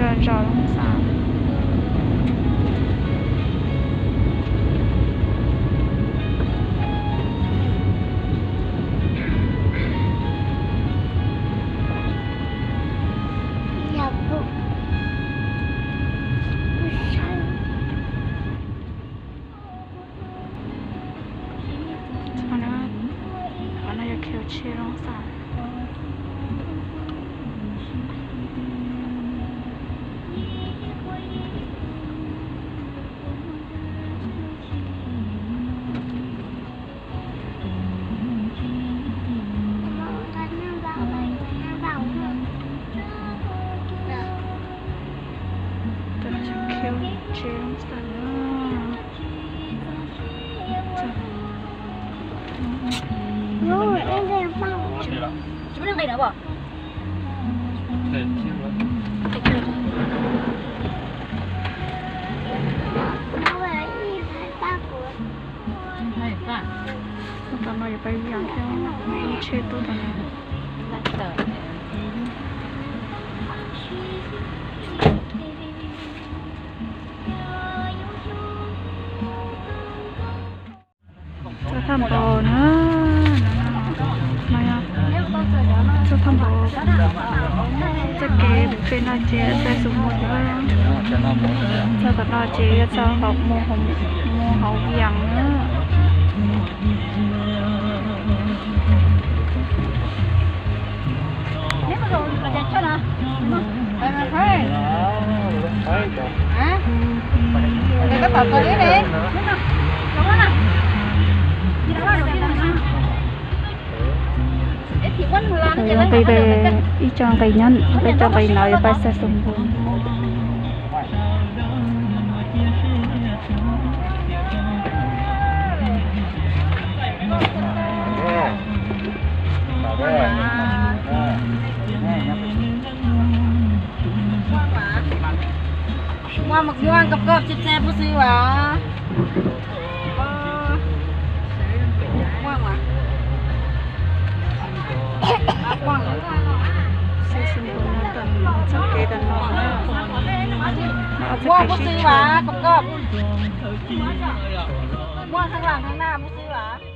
Zos Loob Xas. Qhov no yog Khiav Tshe Loob Xas. Tus no yog Khiav Tshe Loob Xas na. Tam no yuav pab yas thiab, tsheb tub tam no. Txoj thaj npau na, no yog txoj thaj npau. Txoj kev pem no ces Xais Xus Npus na. Txoj tom no ces yuav txog hauv, mus hauv Vias na. Nqe, ib co nqe nyob, ib co nqe no yuav pab Xais Xus Npus. Muaj mos muaj koj koj tse tse pub xwb as. Muaj mas. Txoj kev tam no, muaj pub xwb as koj koj. Muaj thaj lam thaj naj pub xwb as.